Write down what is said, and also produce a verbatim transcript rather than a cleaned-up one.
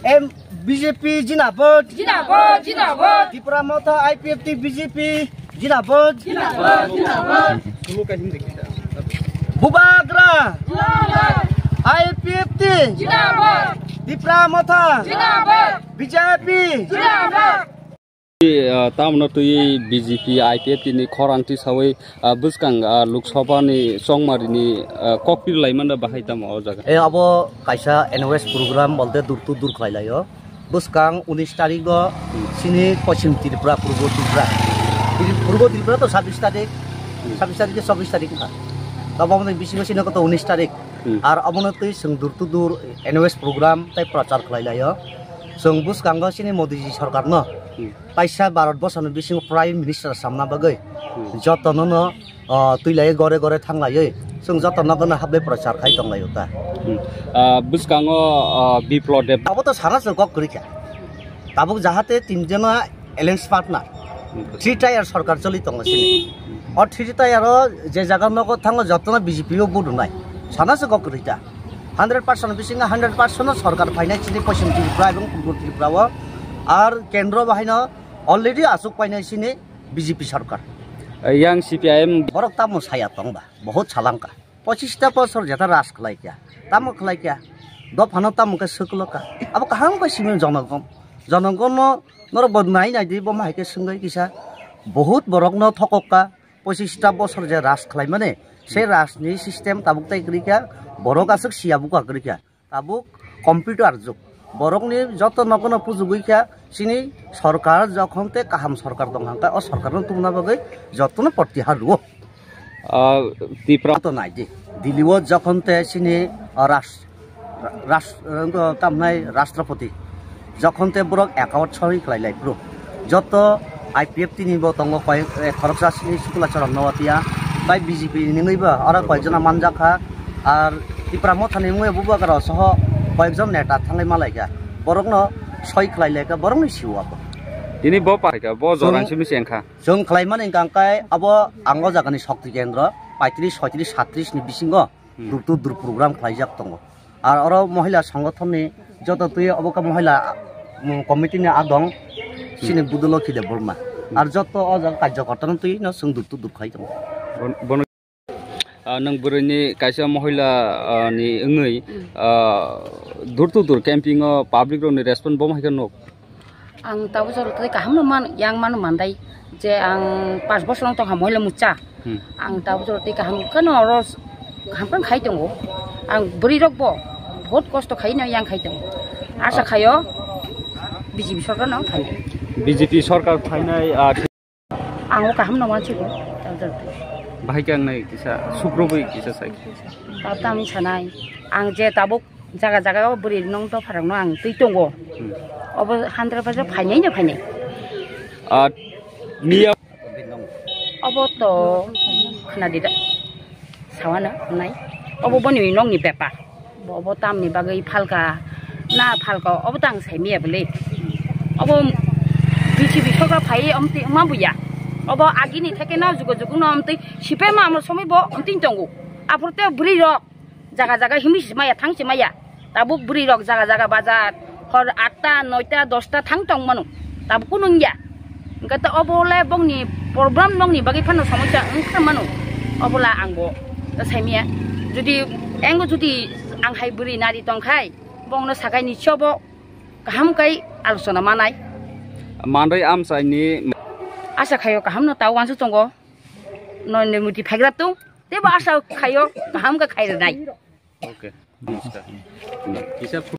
M, B J P Jindabad. Jindabad, jindabad. Tipra Motha I P F T B J P Jindabad. Jindabad, jindabad. Bubagra. Jindabad. I P F T. Jindabad. Tipra Motha. Jindabad. B J P. Jindabad. Ah, tamno twi B J P I P F T ni khorang tisawi, ah, bwskang, ah, Lok Sabha ni chongmari ni, ah, kok pir laimano bahai tamo o jaga. E abo kaisa N O S program bolte dur to dur khlai laio. Bwskang unis tarik o sini Poschim Tripura, Purbo Tripura. Purbo Tripura to sabis tarik, sabis tarik ke sabis tarik kha. Tabo bisingo sini koto unis tarik. Hmm. Ar abono twi chwng dur to dur N O S program tai prochar khlai laio. Chwng bwskango sini Modi ji sarkar no. Hmm. Kaisa Bharat borsoni bisingo Prime Minister samna bagwi Hmm. jotono no, ah, twi lai gore gore thang laiwi chwng joto nogo no hablai prochar khai tong laio ta. Hmm. Ah, bwskango, ah, Biplab Deb. Abo to sana se kok kwrwi kha. Tabuk jahate tinjona alliance partner. Hmm. Three tier sarkar choli tongo sini. O three tier o je jaga nogo thango jotono B J P o vote rwnai. Sana se kok kwrwi ta. Hundred percent bisingo hundred percent no sarkar phainai chini Poschim Tripura ebong Purbo Tripura o. Ar kendro bahaino already asuk painai chini B J P sarkar. Yang C P I M. Borok tamo saya tong ba, bahut salangka. Pochista bosor jeta ras khlai kya, tamo khlai kya. Dophano tamo khe swklo ka. Abo kaham khe simi jonogon. Jonogon no norok bo nai nai di bo hai khe swngwi kisa. Bahut borok no thokok ka. Pochista bosor je ras khlai mani, se ras ni system tabuk tai kwrwi kha, borok aswk siya buka kwrwi kha. Tabuk computer jug. Borokni joto nogono pujugwi kha, chini sorkar jokhon te kaham sorkar tong hangkha, o sorkarno tubuna bagwi jotono protihar rwo. Ah, Tipra to nai di. Delhi o jokhon te chini, ah, ras-, ras-, eh, tamnai rashtrapati. Jokhon te borok account soi khlai lai phuru. Joto I P F T ni bo tongo koi, eh, khoroksa sini Sukula Charan Noatia. Bai B J P ni nungwi bo oro koi jona manjak kha. Ar Tipra Motha ni wngwi bubagra soho koyekjon neta thanglai malaikha. Borokno soi khlai laikha, borokni siwo abo. Tini bo paikha, bo Chwng, jorang simi se wngkha. Chwng khlaimani hwnkha khe abo ang o jagani Shakti Kendra paitris, soitris, sattris ni bisingo Hmm. dur to dur program khlaijak tongo. Ar oro mohila songothon ni joto twi obo khe mohila, mm, committee ni adong sini Budulokhi Debbarma. Hmm. Ar joto o jaga karjokorta no twi no chwng dur to dur khlai tongo. Bon-, bono Ah, nwng bwrwini kaisa mohila, ah, ni wngwi, Hmm. ah, door to door camping o public rokni response bo hai khe nuk? Ang tabuk jora tei kaham no man, yang mano mandai je ang panch bosor wng tongkha mohila mucha. Hmm. Ang tabuk jora tei kaham kheno oro kaham khe khai tongo. Ang bwrwi rok bo bahut kosto khai no yang khai tongo. Asa Ah. khaio B J P sorkar no phainai. B J P sorkar phainai, ah, Ang o kaham no mansigo, tabuk jora tei. Bahai khe ang nai kisa sukrubwi kisa sai. Tabuk tamo sanai. Ang je tabuk jaga jaga o bwrwi nong dopharok no ang twi tongo. Hmm. Obo handra baja phainai no phainai. Ah, miya. Obo to khna di da. Sawana nai. Obo boni nongni bepar. Bo, bo tamni bagwi phalka, na phalka, obo tang sai miya bwle. Obo B J P sorkar phai omtwi ma buya. Obo agini theke na jugo jugo no omtwi sipai ma amro somoi bo omtwi tongo. Aphuru te bwrwi rok jaga jaga himwi si maya thang si maya. Tabuk bwrwi rok jaga jaga bazar hor atta, noita, dosta thang tong mano. Tabuk kunu wngya. Hwnkhe to obo le bongni problem nokni bagwi phano somosya wngkha mano. Obo la ang bo ta saimaya. Jodi engo jodi ang hai bwrwi nari tong khai, bongno sakai ni chobo kaham kai alochona manai. Manrwi amchaini. Asa khaio kaham no ta uansuk tongo. Noini muti phaigra tong. Tebo asa khaio kaham khe khai rwnai. Okay. Namaskar. Kisa